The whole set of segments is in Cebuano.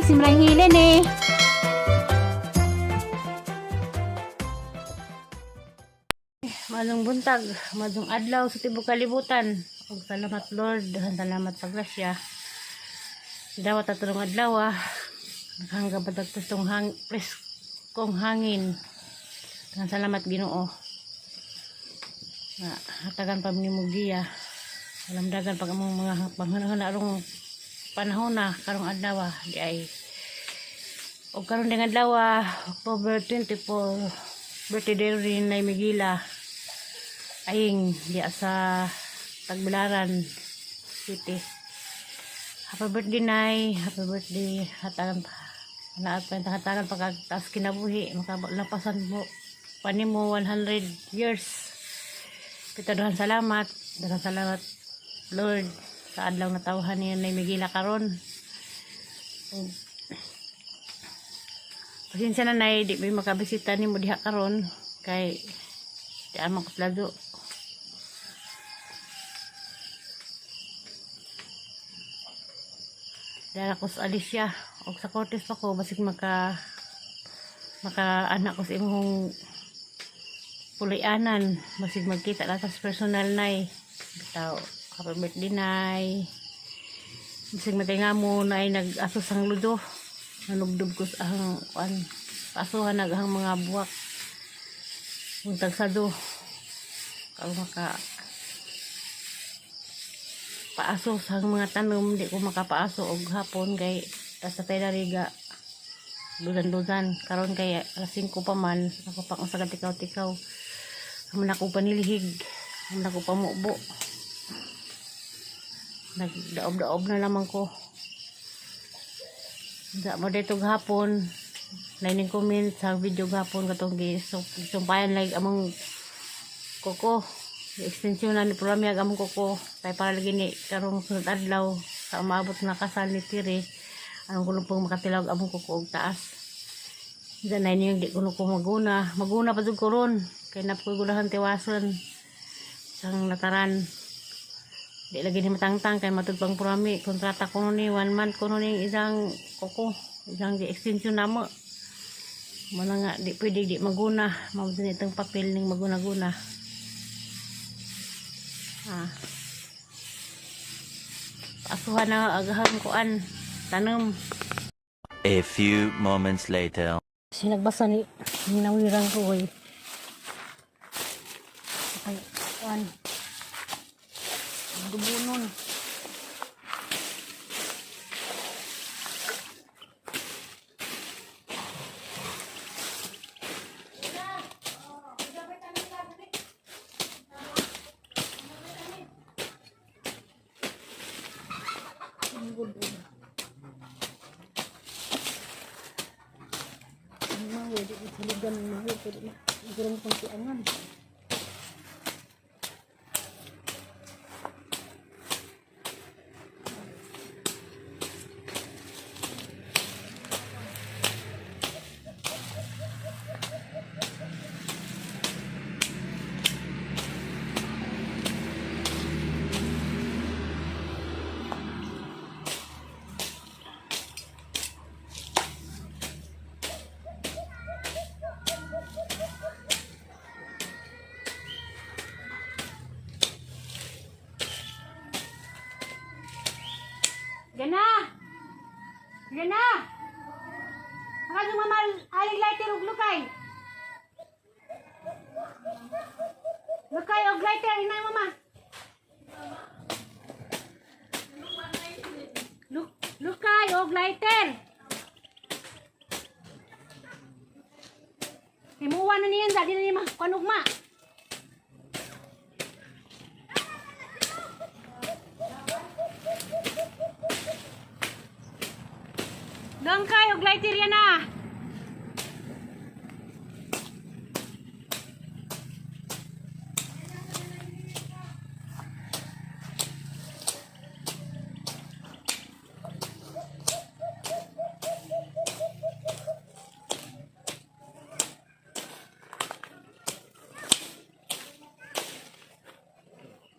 Simrang Hilen eh. Madong buntag, madong adlaw sa tibok kalibutan. Ug salamat, Lord, daghang salamat sa grasya. Dawat atong adlaw ah. Hanggang patagtos tong hang preskong hangin. Daghang salamat, Ginoo. Nga hatagan pa nimo giya. Alamdagan pag among mga panghuna arong panahon na karong adlaw ah, di ay. Og karon ding adlaw ah, October 24, birthday rin na Migila. Aying diya sa Tagbilaran City. Happy birthday, Nay. Happy birthday. Hatagan pa. Naat pa hatagan pa kag taas kinabuhi makalapasan mo panimo 100 years. Kita daghang salamat. Daghang salamat, Lord, sa adlaw na tawhan niya Nay Migila karon. Ug pasensya na, Nay, di may makabisita nimo diha karon kay di man ko plado. Dara ko sa Alicia og sa Cortes pa ko basig maka maka anak ko sa imong puloy-anan, basig magkita na sa personal, Nay. Bitaw, happy birthday, Nay. Basig matay nga mo nay nag-asos ang ludo, nanugdob ko sa ang kuan, pasuhan nag ang mga buwak buntag sado karon maka paaso sa mga tanom. Di ko makapaaso og hapon kay tas sa riga dudan-dudan karon kay alas 5 pa man ako pa kung sa tikaw-tikaw. Amo na ko panilihig, amo na ko pamubo, nagdaob-daob na lamang ko. Da mo dito gahapon naining comment sa video gahapon katong gi sumpayan like among koko, extension na ni programa ang among koko kay para lagi ni karong sunod adlaw sa umaabot na kasal ni Tiri anong kuno pong makatilaw among kuko og taas. Diyan na yung di kuno ko maguna maguna pa jud ko ron kay napkoy gunahan tiwason sang nataran. Di lagi ni matangtang kay matud pang purami kontrata kuno ni one month kuno ni isang koko, isang di extension namo mo na nga di pwede di maguna mao din itong papel ning maguna-guna ah. Pasuhan na agahan kuan tanom. A few moments later. Sinagbasa ni ninawirang ko oy. Ay, kuan. Dubunon. Mga di saligan mga pero gurong kong tiangan. Gana! Gana! Maka yung mama aling lighter og lukay. Lukay og lighter inay mama. Lukay og lighter. Himuwa na niyan, dali na niya makanugma. Dangkay og lighter yan na.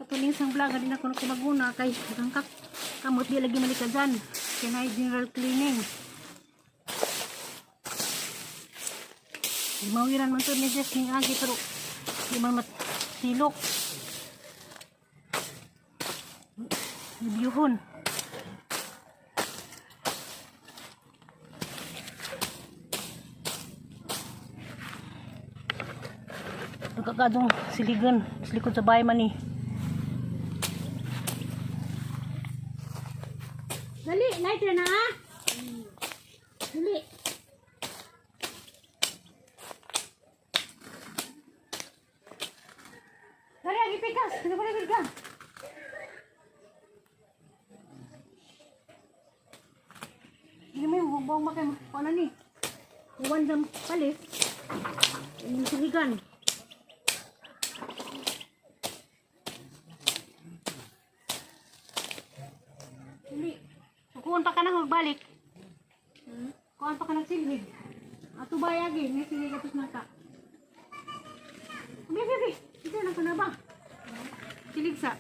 Katuning sang vlog din ako kumaguna kay kang kamot di lagi malikadyan. Kay general cleaning. Mawiran man to ni Jess ning agi pero di man matilok. Biyuhon. Nagkakadong siligan sa likod sa bahay man eh. Dali, lighter na ah. Dali. Dali, agi pikas. Dali, dali, dali. Hindi mo yung bugbong makay ano ni. Uwan sa palit. Yung siligan. Dali. Kukuhan pa ka na magbalik. Kuhan pa ka ng silhig. Ato ba yagi? May silhig atos na ka. Abi, abi, abi. Ito na ka na ba? Silig sa.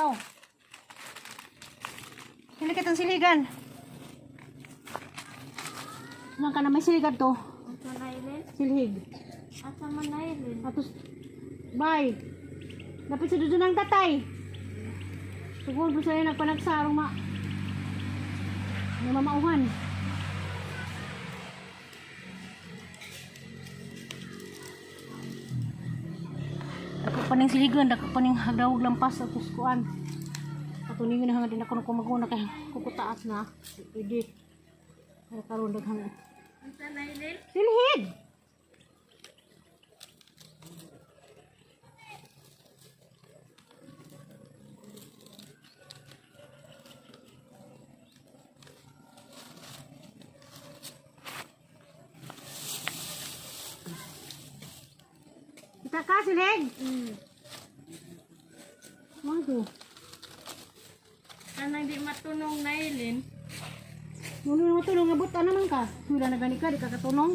Tao. Silig kitang siligan. Nang ka na may siligan to. Asa na ilin? Silhig. Asa man na ilin? Atos, bye. Dapat sa dudo ng tatay. Tugol po sa'yo nagpanagsarong ma. May mamauhan. Dako pa ning siligan, dako pa ning hagdawag lampas atos kuan. Patuningon na hangad din ako nung kumaguna kay kukutaas na. Di pwede. Kaya karon daghang Asa na ilin? silhig. Kita ka, silhig. Mga Anang di matunong na ilin? Nuno na matulong, abot ano man ka. Wala na gani ka, di ka katunong.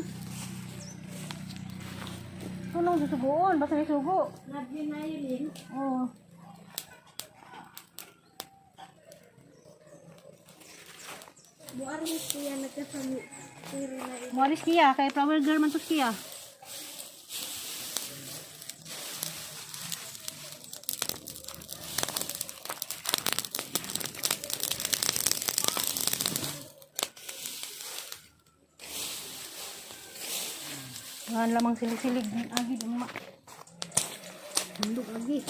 Tunong sa sugoon, basta may sugo. Love you na ilin. Oo. Buar mo siya nagkasami. Pero na ilin. Waris kiya, kay flower girl man to siya. Nga lamang silig-silig ng agi ng ma. Bundok agi.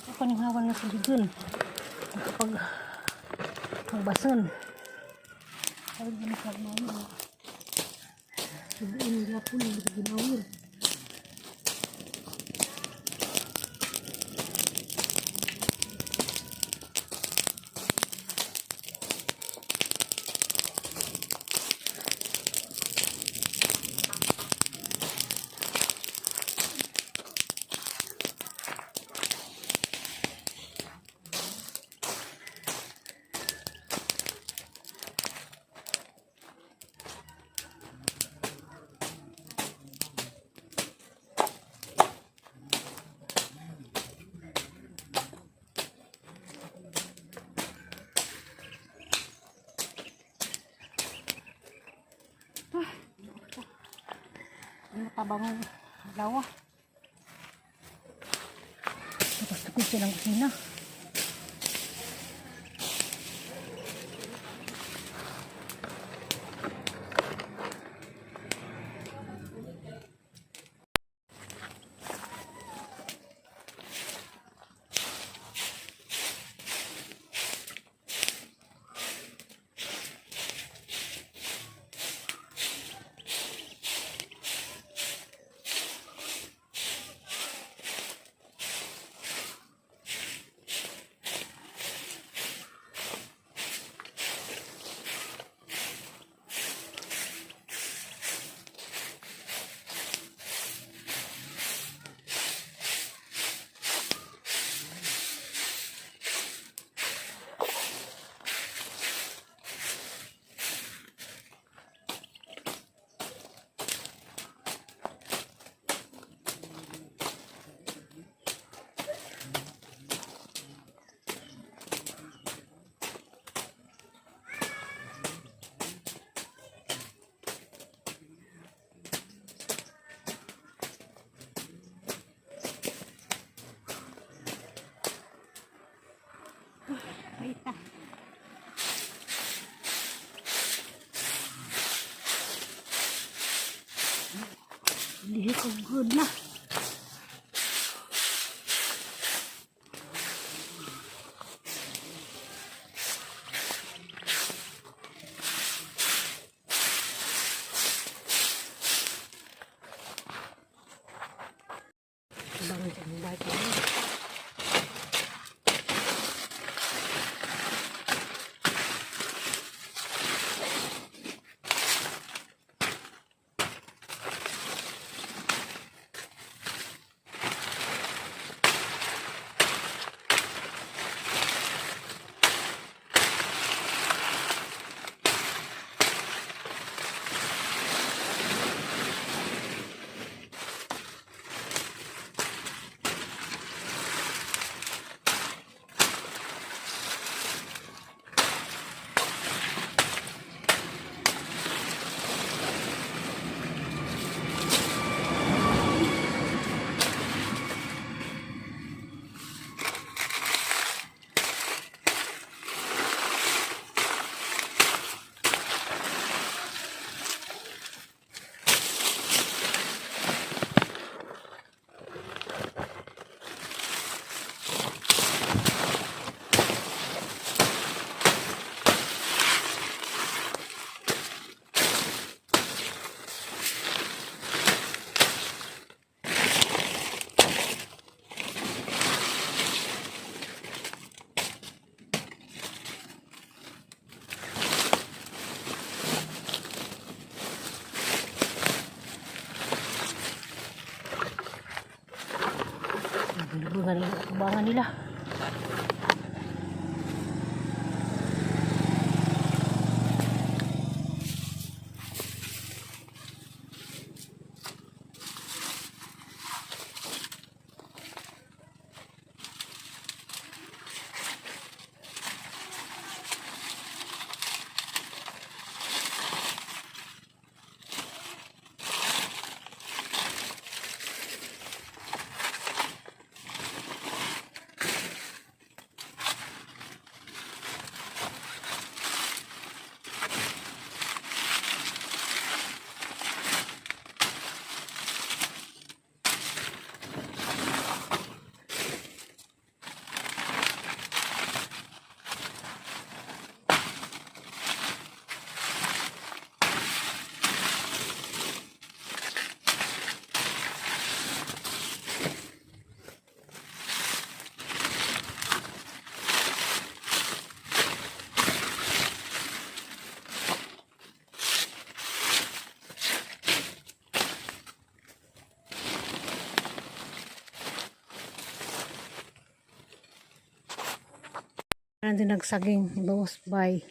Ako paninghawan na sa ligon. Kapag magbason. Sabi ko na sa mama. Subuin gyapon ang ginawir. Ano tabang lawa? Tapos tukod silang kusina. Paita. Lihik og good na. Bangon sa imong bike. Lubungan ang nila. Nandun nagsaging bawas by